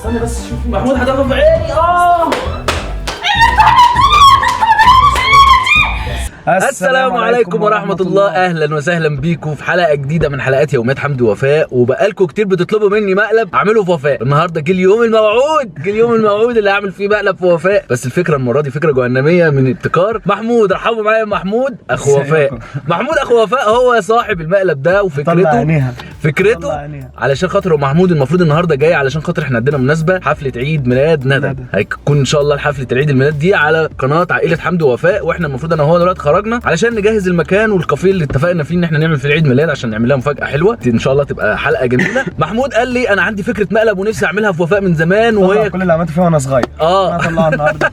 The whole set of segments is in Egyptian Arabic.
استنى بس شوفي محمود هتاخد في عيني. السلام عليكم ورحمة الله، أهلا وسهلا بيكم في حلقة جديدة من حلقات يوميات حمدي ووفاء. وبقالكم كتير بتطلبوا مني مقلب أعمله في وفاء، النهاردة جه اليوم الموعود، جه اليوم الموعود اللي هعمل فيه مقلب في وفاء. بس الفكرة المرة دي فكرة جهنمية من ابتكار محمود. رحبوا معايا محمود أخو وفاء. محمود أخو وفاء هو صاحب المقلب ده، وفكرته فكرته علشان خاطر محمود المفروض النهارده جاي علشان خاطر احنا عندنا مناسبة حفلة عيد ميلاد ندى، هيكون ان شاء الله حفلة العيد الميلاد دي على قناة عائلة حمدي ووفاء. واحنا المفروض انا وهو دلوقتي خرجنا علشان نجهز المكان والكافيه اللي اتفقنا فيه ان احنا نعمل فيه العيد ميلاد عشان نعمل لها مفاجاة حلوة ان شاء الله تبقى حلقة جميلة. محمود قال لي انا عندي فكرة مقلب ونفسي اعملها في وفاء من زمان، وهي كل اللي عملته فيها وانا صغير انا طلعها النهارده.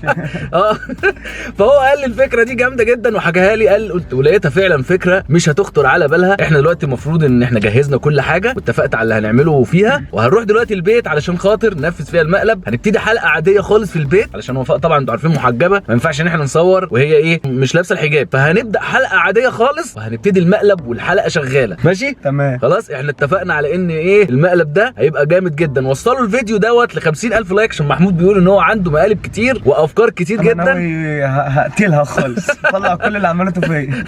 فهو قال لي الفكرة دي جامدة جدا وحكاها لي، قال قلت ولقيتها فعلا فكرة مش هتخطر على بالها. احنا دلوقتي المفروض ان احنا جهزنا كل حاجة واتفقت على اللي هنعمله فيها، وهنروح دلوقتي البيت علشان خاطر ننفذ فيها المقلب. هنبتدي حلقة عادية خالص في البيت علشان وفاء طبعا انتوا عارفين محجبة، ما ينفعش ان احنا نصور وهي ايه مش لابسه الحجاب، فهنبدا حلقة عادية خالص وهنبتدي المقلب والحلقة شغالة. ماشي تمام خلاص، احنا اتفقنا على ان ايه المقلب ده هيبقى جامد جدا. وصلوا الفيديو دوت ل 50000 like عشان محمود بيقول ان هو عنده مقالب كتير وافكار كتير جدا. انا ناوي هقتلها خالص، طلع كل اللي عملته فيا.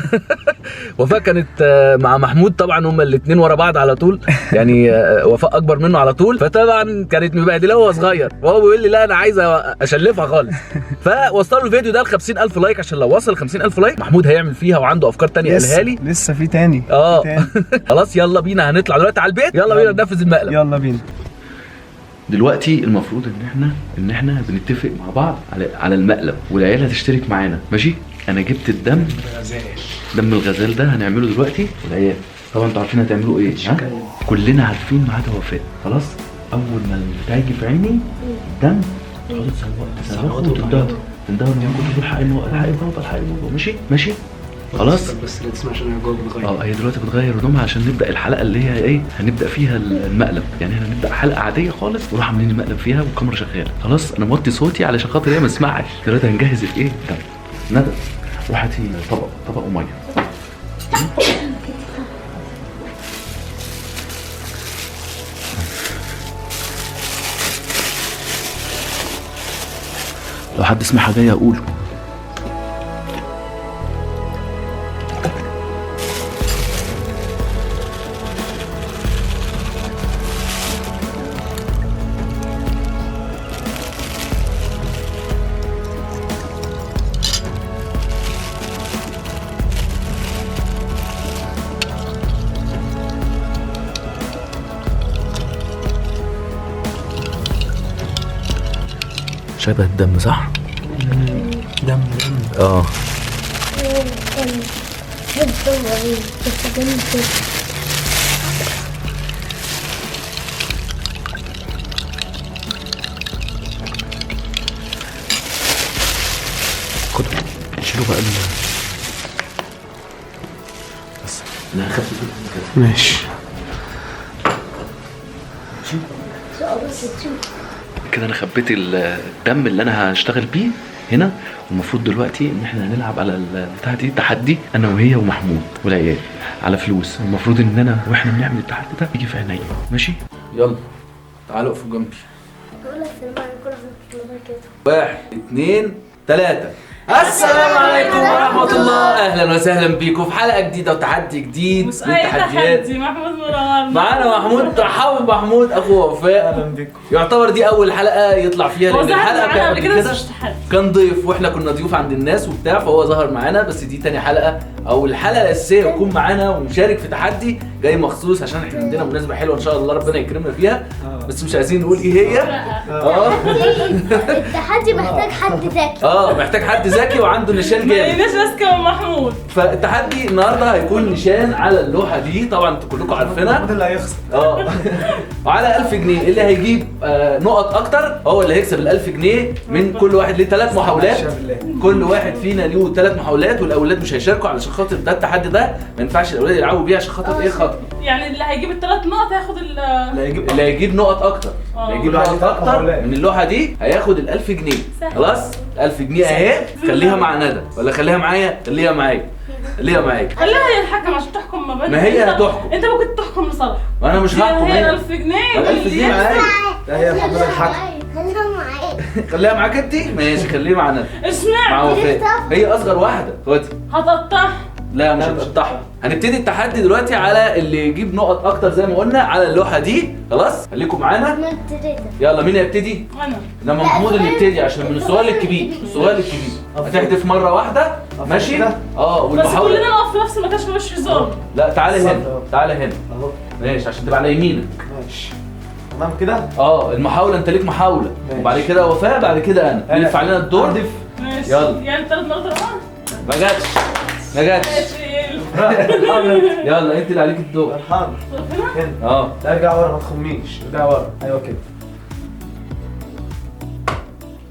وفاء كانت مع محمود طبعا، هما الاثنين ورا بعض على طول يعني، وفاء اكبر منه على طول، فطبعا كانت مبهدله وهو صغير، وهو بيقول لي لا انا عايز اشلفها خالص. فوصلوا الفيديو ده ل 50000 like عشان لو وصل 50000 like محمود هيعمل فيها وعنده افكار ثانية قالها لي. لسه في تاني. خلاص يلا بينا، هنطلع دلوقتي على البيت، يلا بينا ننفذ المقلب، يلا بينا. دلوقتي المفروض ان احنا بنتفق مع بعض على المقلب، والعيال هتشترك معانا. ماشي، انا جبت الدم، دم الغزال ده هنعمله دلوقتي، والعيال طبعا انتوا عارفين هتعملوا ايه، ها؟ كلنا عارفين ما عدا وفاء. خلاص اول ما البتاع يجي في عيني الدم تقعدوا تصوتوا وتندهوا تندهوا تقولوا الحقي الحقي بابا الحقي بابا. ماشي ماشي خلاص. بس لا تسمع عشان هي جوه بتغير. هي دلوقتي بتغير هدومها عشان نبدا الحلقة اللي هي ايه هنبدا فيها المقلب. يعني احنا هنبدا حلقة عادية خالص وراح عاملين المقلب فيها والكاميرا شغالة. خلاص انا موطي صوتي علشان خاطر هي ما تسمعش. دلوقتي هنجهز الايه الدم. ندى روح هاتي طبق ومية. لو حد سمع حاجة اقوله. شبه الدم صح؟ دم دم. خدوا شيلوا بقى بس لا خفف كده. ماشي كده. انا خبيت الدم اللي انا هشتغل بيه هنا، والمفروض دلوقتي ان احنا هنلعب على البتاعه دي تحدي انا وهي ومحمود والعيال على فلوس. المفروض ان انا واحنا بنعمل التحدي ده يجي في عينيا. ماشي يلا تعالوا اقفوا جنبي. السلام عليكم ورحمة الله وبركاته. 1 2 3. السلام عليكم ورحمة الله، أهلا وسهلا بيكم في حلقة جديدة وتحدي جديد من تحديات محمود مروان. معانا محمود. ترحبوا بمحمود أخو وفاء. أهلا بيكم. يعتبر دي أول حلقة يطلع فيها، لأن الحلقة كان قبل كده كان ضيف وإحنا كنا ضيوف عند الناس وبتاع، فهو ظهر معانا. بس دي تاني حلقة أو الحلقة الأساسية يكون معانا ومشارك في تحدي جاي مخصوص عشان إحنا عندنا مناسبة حلوة إن شاء الله ربنا يكرمنا فيها، بس مش عايزين نقول إيه هي. التحدي محتاج حد ذكي. محتاج حد ذكي وعنده نشان جامد. مالناش ماسكه من محمود. فالتحدي النهارده هيكون نشان على اللوحة دي، طبعا انتوا كلكم عارفينها. محمود اللي هيخسر. وعلى 1000 جنيه اللي هيجيب نقط اكتر هو اللي هيكسب ال 1000 جنيه. من كل واحد ليه 3 محاولات، كل واحد فينا ليه 3 محاولات، والاولاد مش هيشاركوا علشان خاطر ده التحدي ده ما ينفعش الاولاد يلعبوا بيه عشان خاطر ايه خطر. يعني اللي هيجيب الثلاث نقط هياخد اللي هيجيب نقط اكتر، اللي هيجيب نقط اكتر من اللوحة دي هياخد ال 1000 جنيه. خلاص 1000 جنيه اهي. خليها مع ندى ولا خليها معايا؟ خليها معايا. خليها معاك. خليها هي الحكم عشان تحكم ما بيننا. ما هي هتحكم. انت ممكن تحكم لصالحك. انا مش هحكم. هي 1000 جنيه. 1000 جنيه معايا. لا هي الحمد لله الحكم. خليها معاك. خليها معاك انت؟ ماشي خليها معانا. اشمعنى؟ مع وفاء. هي اصغر واحدة. خدي. هتقطعها. لا مش هتقطعها. هنبتدي التحدي دلوقتي على اللي يجيب نقط اكتر زي ما قلنا على اللوحة دي. خلاص خليكم معانا. يلا مين هيبتدي؟ انا. لما محمود اللي يبتدي عشان من الصغير للكبير، الصغير للكبير. هتحدف مرة واحدة ماشي؟ اه والمحاوله بس كلنا نقف في نفس المكان عشان مش هزار. لا تعالى هنا، تعالى هنا اهو. ماشي عشان تبقى على يمينك. ماشي تمام كده؟ اه المحاولة انت ليك محاولة، وبعد كده وفاء، بعد كده انا. يلف علينا الدور. ماشي يلا. يعني 3 مرات ورا بعض؟ ما جاتش ما جاتش. يلا انت اللي عليك الدور. حاضر. هنا. اه لا ارجع ورا ما تخميش، ارجع ورا. ايوه كده.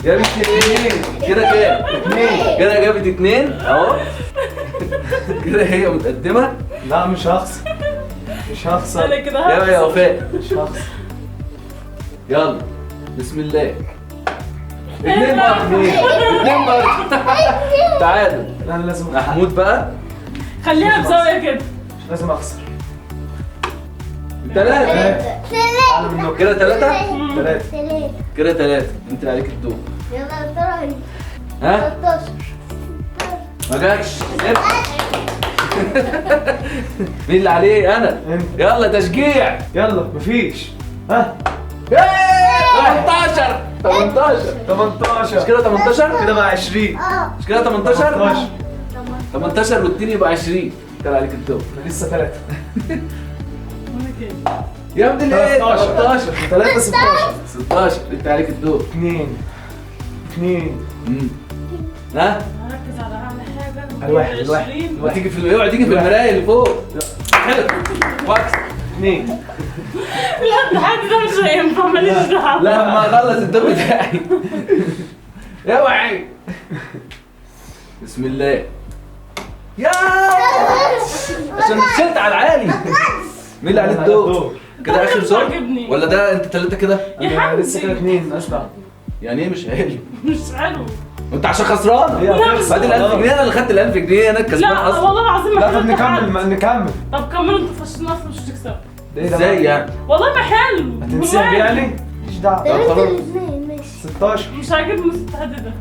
جابت 2 كده. كام؟ 2 كده. جابت 2 اهو. كده هي متقدمة. لا مش هخسر، مش هخسر. انا كده يلا يا وفاء. مش هخسر. يلا بسم الله. 2 برضه، 2 برضه. تعالوا. لا انا لازم محمود بقى. خليها بزاوية كده. مش لازم اخسر. 3 كده. 3 3 كده. 3 انت اللي عليك الدور. يلا ترى. ها؟ 13. ما جاتش. مين اللي عليه؟ انا. يلا تشجيع. يلا مفيش. ها؟ 18 18 18. مش كده 18؟ كده بقى 20. مش كده 18؟ 18 والتاني يبقى 20. انت اللي عليك الدور. انا لسه 3. يا ابن الايه؟ 13 3 16 16. انت عليك الدور. 2 2. ها؟ هركز على اعلى حاجة. الواحد الواحد. وتيجي في اوعى تيجي في المراية اللي فوق. حلو. واكس 2. لا التحدي ده مش هينفع، ماليش دعوه. لا ما اخلص الدور بتاعي. اوعي. بسم الله. يا عشان شلت على العالي. مين اللي عليه الدور؟ كده اخر زور ولا ده انت 3 كده؟ يا حبيبي لسه كده 2. ماليش دعوه. يعني ايه مش حلو؟ مش حلو. انت عشان خسرانة. بعد ال 1000 جنيه انا اللي خدت ال 1000 جنيه، انا الكسبان اصلا. لا والله العظيم ما. لا طب نكمل نكمل. طب كملوا انتوا، فاشلين اصلا مش هتكسبوا. ازاي يعني؟ والله ما حلو. هتنسحب يعني؟ ماليش دعوه. طب خلاص 16. مش عاجبني التحدي ده.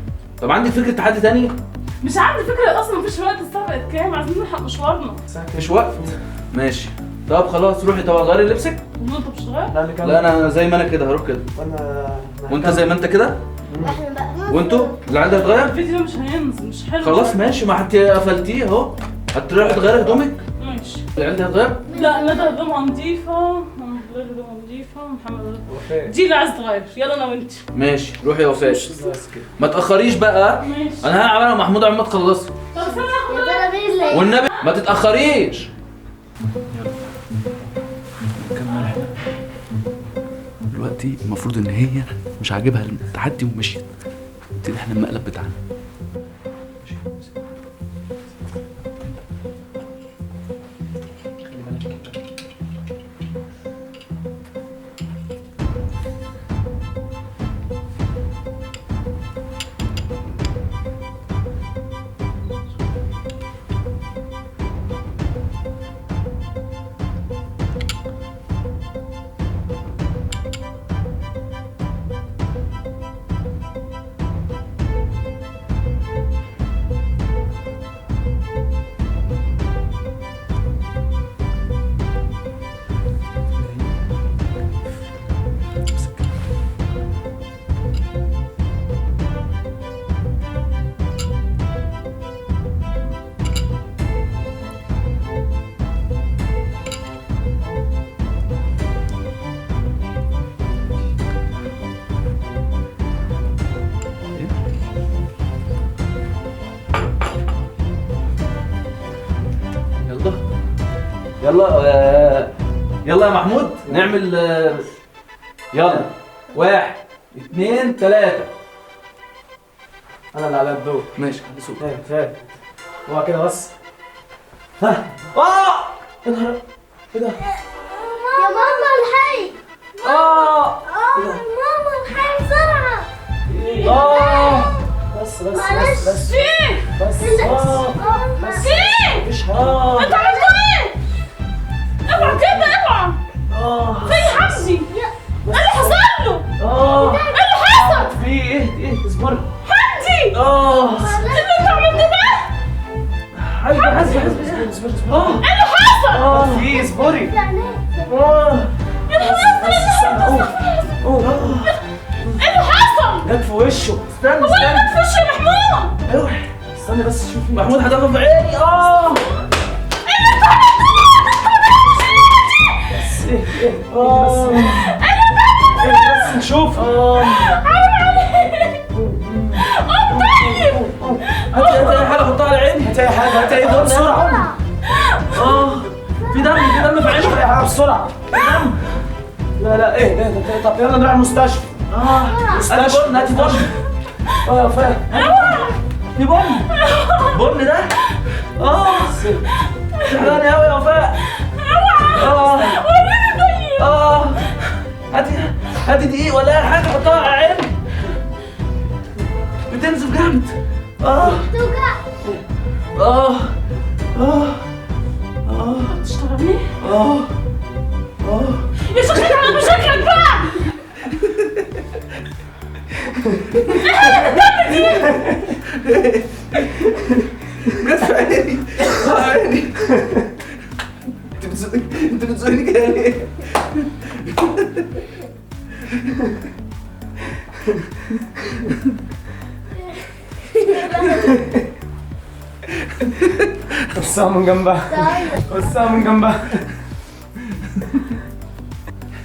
طب عندك فكرة تحدي تاني؟ مش عندي فكرة اصلا، مفيش وقت. الساعة بقت كام؟ عايزين نلحق مشوارنا. مفيش وقت؟ ماشي. طب خلاص روحي. طب غيري لبسك؟ انت مش هتغير؟ لا انا زي ما انا كده هروح كده. وانت زي ما انت كده؟ احنا بقى وانتوا اللي عندها تغير؟ الفيديو مش هينزل، مش حلو. خلاص ماشي، ما انت قفلتيه اهو. هتروحي تغيري هدومك؟ ماشي. اللي عندها تغير؟ لا ندى هدومها نظيفة، هدومها نظيفة، محمد دي اللي عايز تغير. يلا انا وانت. ماشي روحي يا وفاء. ما تاخريش بقى. ماشي. انا هلعب انا ومحمود عم ما تخلصي. طب استنى والنبي ما تتاخريش. يلا نكمل احنا دلوقتي. المفروض ان هي مش عاجبها التحدي ومشيت. نبتدي احنا المقلب بتاعنا. يلا يلا يا محمود نعمل. يلا 1 2 3. انا اللي عليا الدور. ماشي خلصوا. ايه هو كده بس. ها يا نهار ايه ده؟ يا ماما الحي. ماما الحي بسرعة. بس بس بس بس بس بس مفيش انت عملت ايه؟ اوعى كده اوعى. في حمدي ايه اللي حصل له؟ ايه اللي حصل؟ في ايه؟ ايه اصبري حمدي. اللي انت عملته ده؟ ايوه حاسس حاسس اصبري اصبري. ايه اللي حصل؟ في اصبري. ايه اللي حصل؟ ايه اللي حصل؟ جت في وشه. استنى هو اللي جت في وشه يا محمود. اوعى استنى بس شوفي محمود هتاخد في عيني. ايه اللي انت عملته ده؟ بس ايه ايه بس ايه بس نشوف. عيب عليك. قوم طيب. هاتي هاتي اي حاجة حطها على عيني. هاتي اي حاجة هاتي اي دم بسرعة. في دم في دم في عيني. اي حاجة بسرعة. في دم. لا لا ايه ده طب يلا نروح المستشفى. مستشفى. هاتي بن هاتي بن. يا وفاء في بن بن ده. زعلان قوي يا وفاء. هاتي هاتي دقيق ولا اي حاجة حطها على عيني. بتنزف جامد. توجع. تشتغلني؟ يا شيخ على مشاكلك بقى. ايه جت في عيني. عيني. انت بتزقني كده ليه؟ بصها من جنبها. بصها من جنبها.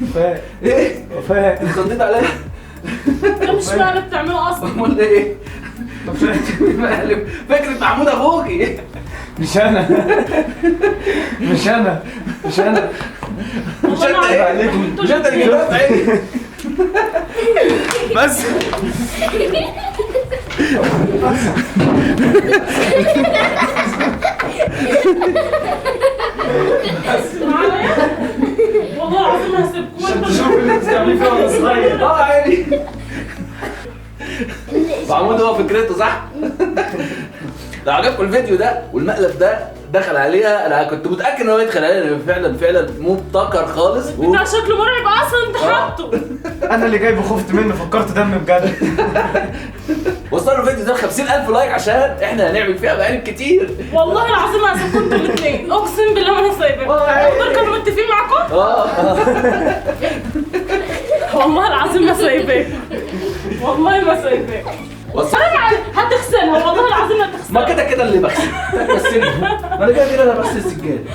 وفاء. ايه؟ وفاء اتخضيت عليا؟ ده مش مقلب بتعمله اصلا. امال ايه؟ مقلب فكرة محمود اخوكي. مش انا مش انا مش انا مش انت. ايه؟ مش انت اللي جبتها في عيني. بس والله العظيم هسيبكم. عشان تشوف اللي انت بتعمليه فيا وانا صغير. عيني. محمود هو فكرته صح؟ لو عجبكم الفيديو ده والمقلب ده دخل عليها، انا كنت متاكد ان هو يدخل عليها لانه فعلا فعلا مبتكر خالص. بتاع شكله مرعب اصلا انت حاطه. انا اللي جايبه خفت منه فكرت دم بجد. وصلوا الفيديو ده ل 50000 لايك عشان احنا هنعمل فيها مقالب كتير. والله العظيم هسيبكم انتوا الاثنين، اقسم بالله ما انا سايباكم. دول كانوا متفقين معاكم؟ والله العظيم ما سايباكم. والله ما سايباكم. هتغسلها والله العظيم هتغسلها. ما كده كده اللي بغسل. بغسلها. ما انا كده كده انا بغسل السجاد.